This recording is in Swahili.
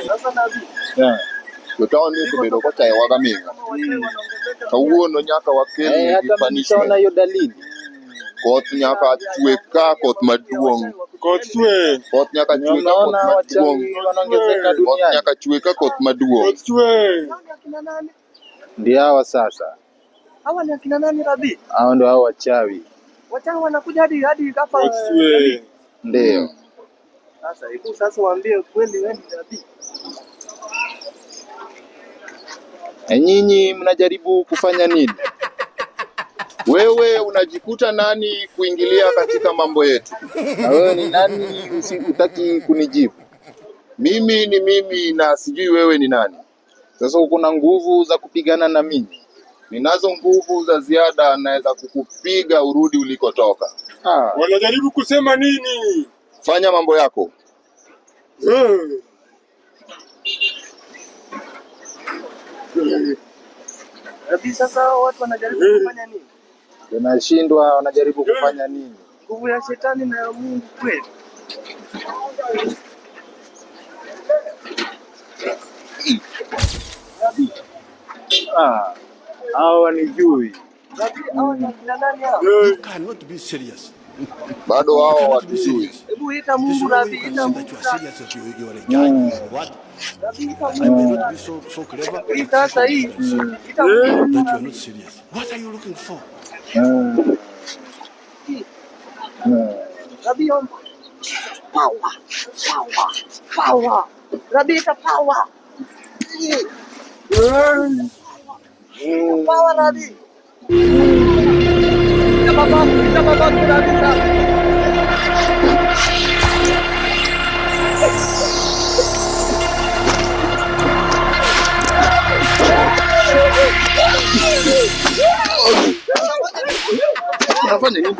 Unafanya nini? Yeah. To taon ni osebedo kochayowa gaming'a. Kawuono nyaka wakel Eh, negi hata mimi nishaona punishment. hiyo dalili. Koth nyaka chwe ka koth maduong'. Koth chwe. Koth nyaka chwe ka koth Unaona maduong'. wachawi wanaongezeka Koth duniani. nyaka chwe ka koth maduong'. Koth chwe. Ndio hawa sasa, Hawa ni akina nani Rabi? hao ndio hao wachawi, Wachawi wanakuja hadi hadi hapa Koth chwe. ndio. Sasa hebu sasa waambie kweli wewe ni nabii. E, nyinyi mnajaribu kufanya nini? Wewe unajikuta nani kuingilia katika mambo yetu? Na wewe ni nani utaki kunijibu? Mimi ni mimi na sijui wewe ni nani. Sasa uko na nguvu za kupigana na mimi? Ninazo nguvu za ziada, naweza kukupiga urudi ulikotoka. Ah, Wanajaribu kusema nini? Fanya mambo yako. Eh. Rabi, sasa hao watu wanajaribu kufanya nini? tunashindwa, wanajaribu kufanya nini? Nguvu ya shetani na ya Mungu kweli. Rabi, Ah, hao wanijui. Rabi, hawa ni akina nani hao? Eh. You cannot be serious. Bado You hao cannot be watujui. serious. Hebu ita There's Mungu no way Rabi, you can ita say Mungu that you are Rabi. serious, that you are a judge or what. Rabi, ita I Mungu may not Rabi. be so clever, Hii but this sasa one hii I can say ita Mungu that you are Rabi. not serious. What are you looking for? Mm, Hii, mm. Rabi omba. Power, power, power. Rabi ita power. Hii, ita power Rabi. Ita babako Rabi sasa. Unafanya nini?